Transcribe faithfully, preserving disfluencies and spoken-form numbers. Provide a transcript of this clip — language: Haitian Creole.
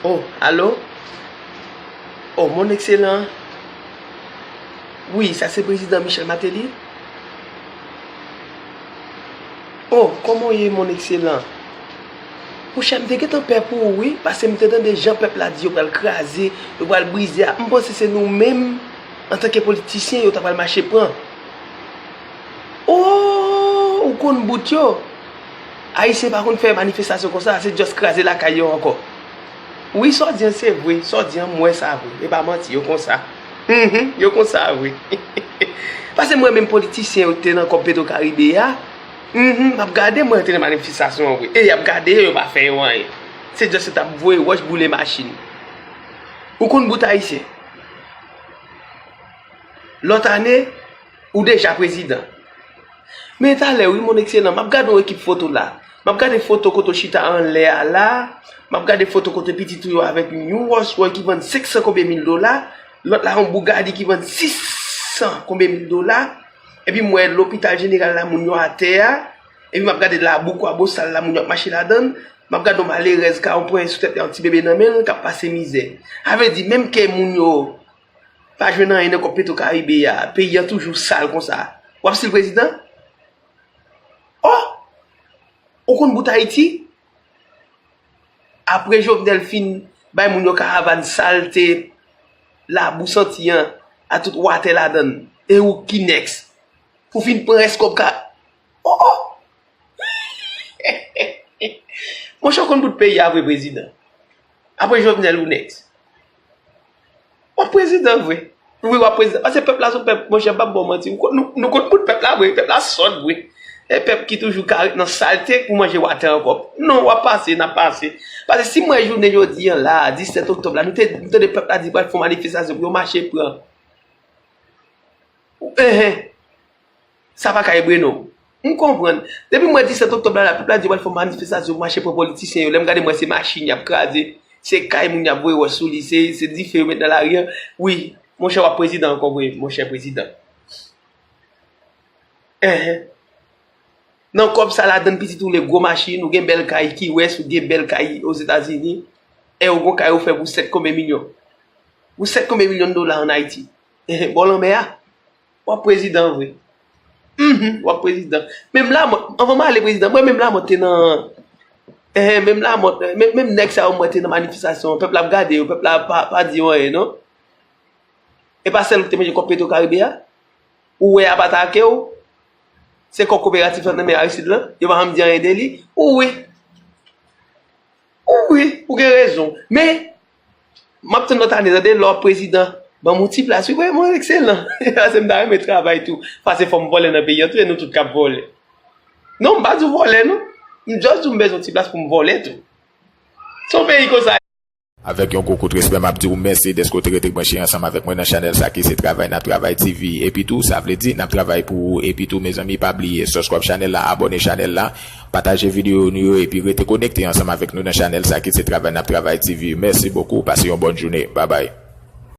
Oh, alo? Oh, mon excellent. Wi, sa se prezidan Michel Martelly. Oh, kòman w ye, mon excellent? Monchè, m te gentan pè pou ou, wi, paske m te tande jan pèp la di yo pral kraze, yo pral brize a. M panse se nou menm, antanke politisyen, yo ta pral mache pran. Oh, ou konn bout yo. Ayisyen pa konn fè manifestasyon konsa, se just kraze lakay yo ankò. Wi, sa w di an se vre, sa w di an m wè sa vre, e pa manti, yo konsa. Mhm, yo konsa vre. Paske mwen menm politisyen yo te nan kòb Petro Caribe a, mhm, m ap gade mwen yo te nan manifestasyon an vre. E y ap gade yo, yo pa fè yo anyen. Se just yo t ap voye wòch boule machin. Ou konn bout ayisyen. Lòt ane, ou deja prezidan. Men talè wi, mon excellent, m ap gade yon ekip foto la. M ap gade foto kote w chita anlè a la. M ap gade foto kote pitit ou yo avèk yon Rolls Royce ki vann senk san konbyen mil dola. Lòt la, yon Bugatti ki vann sis san konbyen mil dola. Epi m wè lopital jeneral la, moun yo atè a. Epi m ap gade labou Kwabosal la, moun yo ap mache ladan l. M ap gade yon malerèz ka yon pwen sou tèt li, yon ti bebe nan men l, k ap pase mizè. Sa vle di, menm ke moun yo pa jwenn anyen nan kòb Petro Caribe a, peyi a toujou sal konsa. W ap still prezidan? Oh! Ou konn bout Ayiti? Apre Jovenel fin bay moun yo karavàn salte, labou santi an, a tout watè ladan l, e ou ki next? Pou fin pran rès kòb ka. Oh, oh! Monchè, w konn bout peyi a vre, prezidan. Apre Jovenel, ou next. W ap prezidan vre. Wi, w ap prezidan. Paske pèp la se yon pèp, monchè, m p ap ba w manti. Nou konn, nou, nou konn bout pèp la vre. Pèp la sòt vre. E pèp ki toujou ka ret nan salte pou manje watè ankò. Non, w ap pase, n ap pase. Paske si m wè jounen jodi a la, disèt oktòb la, nou te, nou tande pèp la di pral fè yon manifestasyon pou yo mache pran. Enhen. Sa pa ka ebre non. M konprann. Depi m wè disèt oktòb la, la, pèp la di yo pral fè yon manifestasyon pou mache pran politisyen yo. Lè m gade, m wè se machin y ap kraze, se kay moun y ap voye wòch sou li, se, se dife yo met nan lari a. Wi, monchè, w ap prezidan ankò vre, monchè prezidan. Enhen. Nan kòb sa ladann pitit ou le gwo machin, ou gen bèl kay Key West, ou gen bèl kay Ozetazini, e ou gon kay ou fè pou sèt konbyen milyon? Pou sèt konbyen milyon dola ann Ayiti? Bò lanmè a. W ap prezidan vre. Mhm, w ap prezidan. Menm Lamòt, anvan m ale prezidan, mwen menm Lamòt te nan, eh, menm Lamòt, menm, menm nèg sa yo mwen te nan manifestasyon an, pèp la ap gade yo, pèp la pa, pa di yo anyen non. E pa sèl ou ki te manje kòb Petro Caribe a? Ou wè y ap atake w? Se kòb koperatif lan nan men Aristide lan, yo pa janm di anyen de li? Ou wi. Ou wi, ou gen rezon. Men, m ap tann lòt ane, tande, lè w ap prezidan, ban m yon ti plas wi, mon excellent. Paske m ta renmen travay tou. Paske fò m vòlè nan peyi an tou, e nou tout k ap vòlè. Non, m pa di w vòlè non. M just di w m bezwen yon ti plas pou m vòlè tou. Se yon peyi konsa. Avèk yon gwo kout respè, m ap di w mèsi dèske w te rete branche ansanm avèk mwen nan chanèl sa ki se Travay N ap Travay T V. Epi tou, sa vle di n ap travay pou ou. Epi tou, mezanmi, pa bliye subscribe chanèl la, abòne chanèl la, pataje videyo nou yo, epi rete konekte ansanm avèk nou nan chanèl sa ki se Travay N ap Travay T V. Mèsi bokou, pase yon bòn jounen. Babay.